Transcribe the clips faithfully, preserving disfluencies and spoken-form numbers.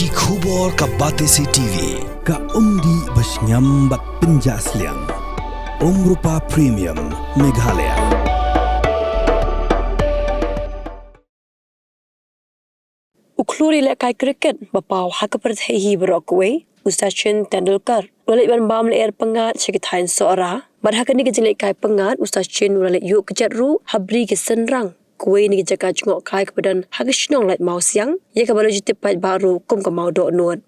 Ki khubor ka Batesi T V, ka umdih ba shngiam bad pynjah sliang. Umrupa Premium, Meghalaya. U khlur ïalehkai cricket ba paw ha ka pyrthei hi baroh kawei, u Sachin Tendulkar, u la leit ban bam lyer pyngngad sha ki thaiñ Sohra. Bad ha kane ka jinglehkai pyngngad, u Sachin u la leit ïuh kjat ruh ha Bri ki Synrang, kawei na ki jaka jngohkai kaba don ha ka shnong Laitmawsiang, ïa kaba la ju tip paidbah ruh kum ka Mawdohnud.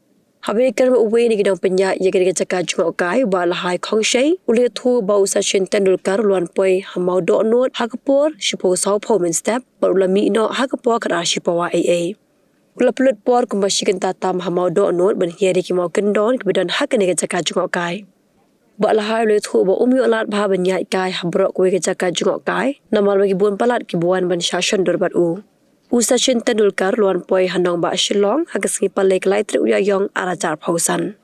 Haba ïakren bad uwei na ki nongpynïaid ïa kane ka jaka jngohkai, u Bah Lahai Khongshei, u la ïathuh ba u Sachin Tendulkar u la wan poi ha Mawdohnud ha ka por shiphew sawphew mynstep bad u la mih noh ha ka por khatar shi pawa eiei. U la pynlut por kumba shi kynta tam ha Mawdohnud ban hiar ïa ki mawkyndon kiba don ha kane ka jaka jngohkai. Bah Lahai u la ïathuh ba um ïoh lad bha ban ïaid kai ha baroh kawei ka jaka jngohkai, namar ba ki bun palat kiba wan ban shah shondur bad u. U Sachin Tendulkar u la wan poi ha nongbah Shillong ha ka sngi Palei ka lai tarik u Ïaïong ar hajar arphew san.